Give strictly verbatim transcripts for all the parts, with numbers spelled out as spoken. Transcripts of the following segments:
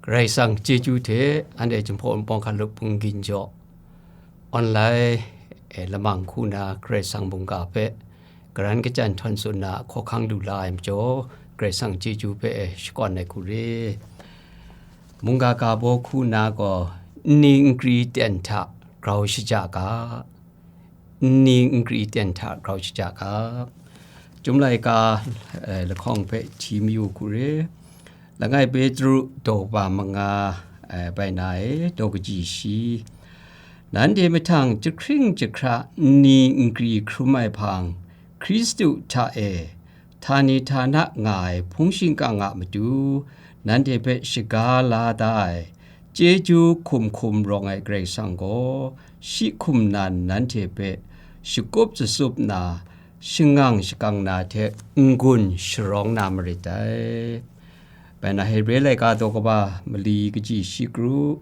Karai Kasang chyeju hte anhte Jinghpaw Wunpawng hkalup bungli jaw, online, eh, lamang hku na Karai Kasang mungga hpe karan kachyan htawn tsun na hkawhkang lu la ai majaw, Karai Kasang chyeju hpe, eh, shakawn ai hku re. Mungga ga baw hku na gaw, nni nkri ten hta grau shaja ga, nni nkri ten hta grau shaja ga. Chyum laika, eh, lahkawng hpe hti mayu hku re. Langai Petru daw ba manga, eh, bai na e, daw kaji shi. Nanhte mahtang jahkring jahkra nni nkri hkrum ai hpang, Hkristu hta e, htani htana nga ai hpung shingkang a matu, nanhte hpe shaga la da ai, chyeju hkum hkum rawng ai Karai Kasang gaw, shi hkum nan nanhte hpe shakup shatsup na, shangang shakang na hte n-gun sharawng na marit dai. Bai na Hebre laika daw kaba mali kaji shi kru.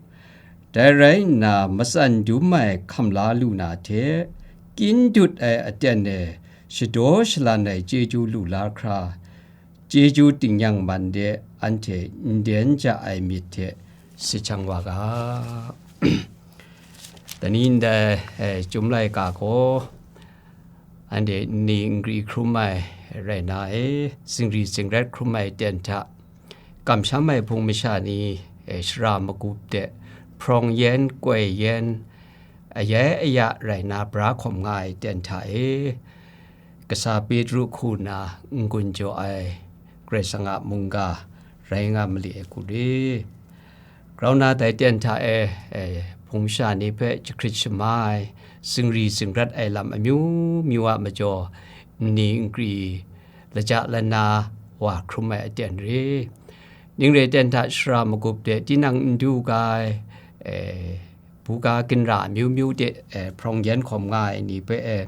Dai rai nna, matsan dum ai hkam la lu na hte, kyin dut ai aten e shadaw shalan ai chyeju lu la hkra, chyeju tingnyang man de anhte nden ja ai myit hte si chyang wa ga. Dai ni ndai, eh, Chyum laika gaw, anhte nni nkri hkrum ai rai na e, zingri zingrat hkrum ai ten hta, kamsham ai hpung masha ni, eh, shara magup de, hprawng yen, koi yen, ayai aya rai na bra hkawm nga ai ten hta e, kasa Petru hku na n-gun jaw ai Karai Kasang a mungga rai nga mali ai hku re. Grau na dai ten hta e, e, hpung masha ni hpe jahkrit shama ai, zingri zingrat ai lam amyu myu a majaw, nni nkri laja lana wa hkrum ai aten re. Ning re ten hta shara magup de tinang n du ga ai, e, buga ginra amyu myu de, e, hprawng yen hkawm nga ai ni hpe, e,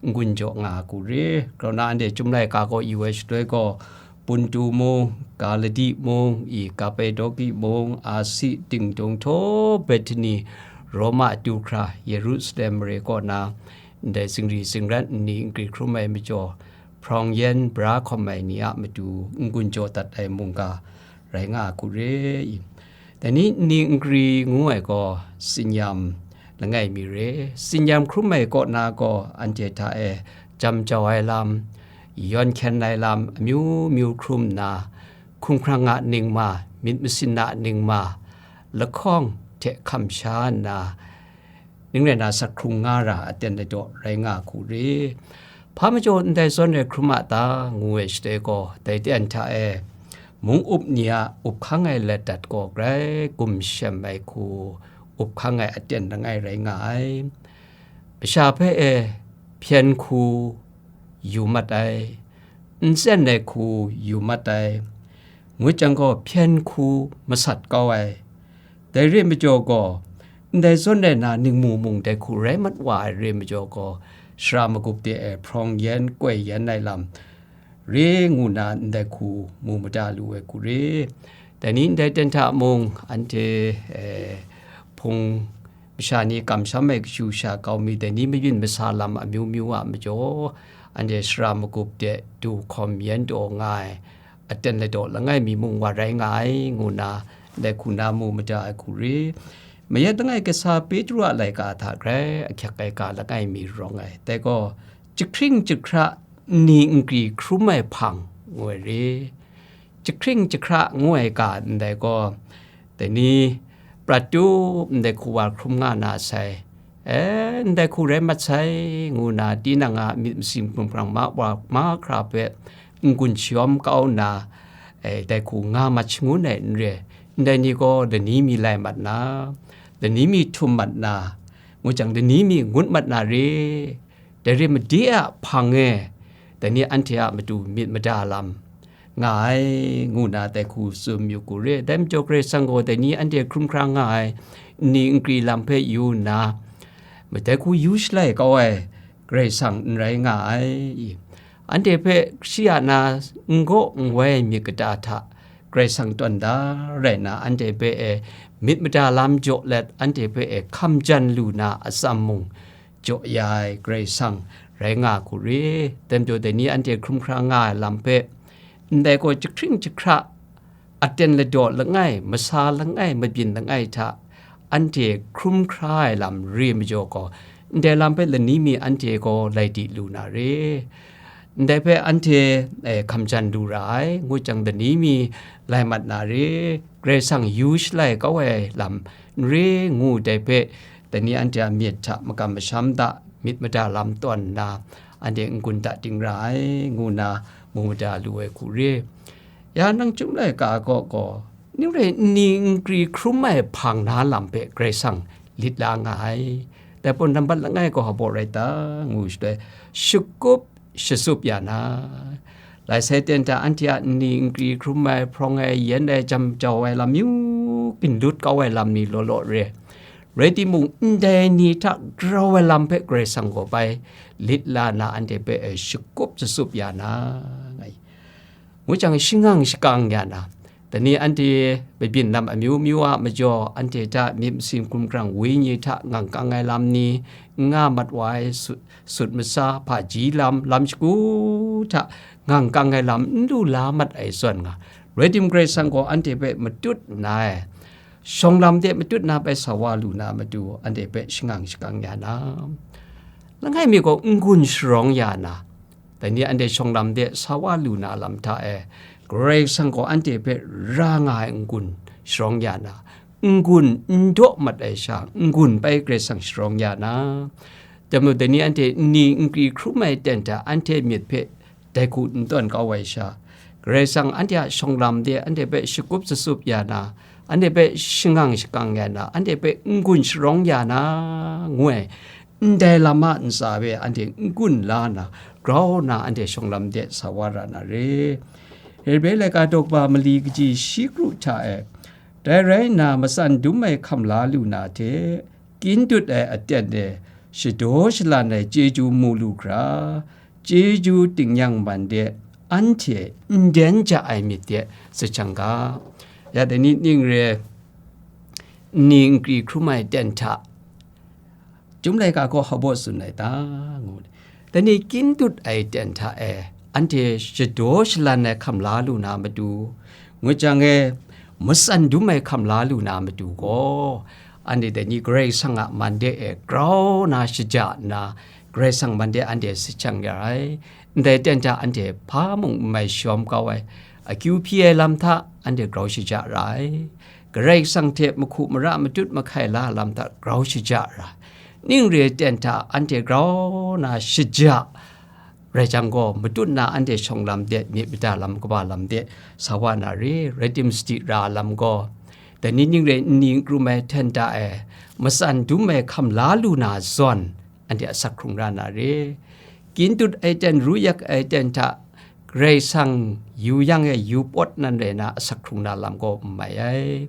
n-gun jaw nga hku re. Grau na anhte Chyum laika gaw yu ai shaloi gaw, Puntu mung, Galati mung, i Kapadoki mung, Asi, Tingdung htaw Betani, Roma du hkra, Yerusalem mare kaw na, ndai zingri zingrat nni nkri hkrum ai majaw, hprawng yen bra hkawm ai ni a matu n-gun jaw dat ai mungga rai nga hku re i. Dai ni nni nkri ngu ai gaw, tsinyam langai mi re. Tsinyam hkrum ai kaw na gaw, anhte hta e jam jau ai lam, yawn hkyen ai lam amyu myu hkrum nna, hkumhkrang a ningma, myit masin a ningma, lahkawng hte hkam sha nna, ning rai na, sak hkrung nga ra aten ladaw rai nga hku re. Hpa majaw ndai zawn rai hkrum a ta, ngu ai shaloi gaw, dai ten hta e, mung up ni a up hkang ai lat dat gaw grai gumshem ai hku up hkang ai aten langai rai nga ai. Masha hpe e hpyen hku yu mat ai, n tsen ai hku yu mat ai, ngut jang gaw hpyen hku masat kau ai. Dai re ai majaw gaw, ndai zawn rai na ningmu mung dai hku rai mat wa ai re ai majaw gaw, shara magup de ai hprawng yen, koi yen ai lam re ngu na ndai hku mu mada lu ai hku re. Dai ni ndai ten hta mung, anhte, eh, hpung masha ni kamsham ai kashu sha kau mi dai ni mayun masa lam amyu myu a majaw, anhte shara magup de du hkawm yen taw nga ai, aten ladaw langai mi mung wa rai nga ai, ngu na, ndai hku na mu mada ai hku re. Mayat langai kasa Petru a laika hta grai ahkyak ai ga langai mi rawng ai. Dai gaw, jahkring jahkra nni nkri hkrum ai hpang, ngu ai re. Jahkring jahkra ngu ai ga ndai gaw, dai ni prat tu ndai hku wa hkrum nga na sai, e, ndai hku rai mat sai, ngu na tinang a myit masin hkumhkrang ma wa mahkra hpe n-gun shayawm kau nna, e, dai hku nga mat shangun ai n re, ndai ni gaw lani mi lai mat na, lani mi htum mat na, ngu jang lani mi ngut mat na re, dai re made a hpang e, dai ni anhte a matu myit mada lam nga ai, ngu na dai hku tsun yu hku re. Dai majaw Karai Kasang gaw dai ni anhte hkrum hkra nga ai nni nkri lam hpe yu nna, madai hku yu shalai kau ai Karai Kasang n rai nga ai. Anhte hpe shi a na n gaw n wai myit kata hta Karai Kasang tawn da rai nna, anhte hpe e myit mada lam jaw let, anhte hpe e hkam jan lu na atsam mung jaw ya ai Karai Kasang rai nga hku re. Dai majaw dai ni anhte hkrum hkra nga ai lam hpe, ndai gaw jahkring jahkra aten ladaw langai, masa langai, mabyin langai hta anhte hkrum hkra ai lam re majaw gaw, ndai lam hpe lani mi anhte gaw lai di lu na re. Ndai hpe anhte, eh, hkam jan lu ra ai, ngu jang lani mi lai mat na re, Karai Kasang yu shalai kau ai lam n re, ngu dai hpe, dai ni anhte a myit hta makam masham da, myit mada lam tawn nna, anhte n-gun da ting ra ai, ngu nna mu mada lu ai hku re. Ya nang chyum laika kaw gaw, ning rai nni nkri hkrum ai hpang na lam hpe Karai Kasang lit la nga ai. Dai pun nambat langai gaw hpa baw rai ta, ngu shaloi, shakup shasup ya na, lai sai ten hta anhte a nni nkri hkrum ai, hprawng ai, yen ai, jam jau ai lam yu, ginlut kau ai lam ni law law re. Rai timung, ndai ni hta grau ai lam hpe Karai Kasang gaw bai lit la na, anhte hpe, eh, shakup shasup ya na, nga i. Ngu jang, shangang shakang ya na, dai ni anhte mabyin lam amyu myu a majaw, anhte hta myit masin hkum hkrang wenyi hta ngang kang ai lam ni, n nga mat wa ai sut, sut masa, hpaji lam, lam shagu hta ngang kang ai lam n lu la mat ai zawn nga, rai tim Karai Kasang gaw anhte hpe matut nna e, shawng lam de matut na bai sa wa lu na matu, anhte hpe shangang shakang ya na, langai mi gaw n-gun sharawng ya na, dai ni anhte shawng lam de sa wa lu na lam hta e, Karai Kasang gaw anhte hpe ra nga ai n-gun sharawng ya na, n-gun n daw mat ai sha, n-gun bai Karai Kasang sharawng ya na, dai majaw dai ni anhte nni nkri hkrum ai ten hta anhte myit hpe dai hku n tawn kau ai sha, Karai Kasang anhte a shawng lam de anhte hpe shakup shasup ya na, anhte hpe shangang shakang ya na, anhte hpe n-gun sharawng ya na, ngu ai, ndai lam a ntsa hpe anhte n-gun la nna, grau nna anhte shawng lam de sa wa ra na re. Hebre laika daw kaba mali kaji shi kru hta e, dai rai nna, matsan dum ai hkam la lu na hte, kyin dut ai aten e, shadaw shalan ai chyeju mu lu hkra, chyeju tingnyang man de, anhte n den ja ai myit de, sa chyang ga. Ya dai ni ning re, nni nkri hkrum ai ten hta, Chyum laika gaw hpa baw tsun ai ta? Ngu. Dai ni kyin dut ai ten hta e, anhte shadaw shalan ai hkam la lu na matu, ngu jang e, matsan dum ai hkam la lu na matu gaw, anhte dai ni Karai Kasang a man de e grau na shaja nna, Karai Kasang man de anhte sa chyang ya ai. Ndai ten hta anhte hpa mung n mai shawm kau ai, akyu hpyi ai lam hta anhte grau shaja ra ai. Karai Kasang hte mahku mara matut mahkai la lam hta grau shaja ra ai. Ning re ten hta anhte grau na shaja rai jang gaw, matut na anhte shawng lam de, myit mada lam kaba lam de sa wa na re, rai tim sadi ra lam gaw, dai ni ning re nni n krum ai ten hta e, matsan dum ai hkam la lu na zawn, anhte asak hkrung ra na re. Kyin dut ai ten, ru yak ai ten hta, Karai Kasang yu yang e yu pawt nan rai na, asak hkrung na lam gaw n mai ai.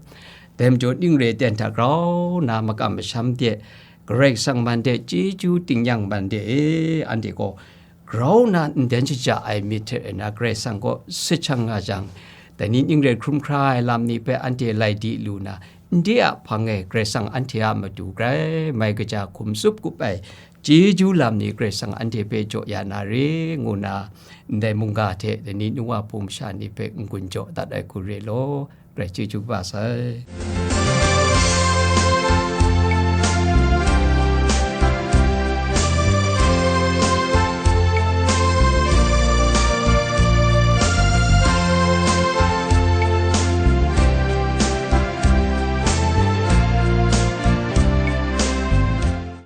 Dai majaw ning re ten hta grau na makam masham de, Karai Kasang man de chyeju tingnyang man de e, anhte gaw grau na n den shaja ai myit hte rai na, Karai Kasang gaw sa chyang nga jang, dai ni ning re hkrum hkra ai lam ni hpe anhte lai di lu na, ndai a hpang e Karai Kasang anhte a matu grai mai kaja hkum tsup kup ai chyeju lam ni Karai Kasang anhte hpe jaw ya na re, ngu nna, ndai mungga hte dai ni nu wa hpung masha ni hpe n-gun jaw dat ai hku re law, grai chyeju kaba sai.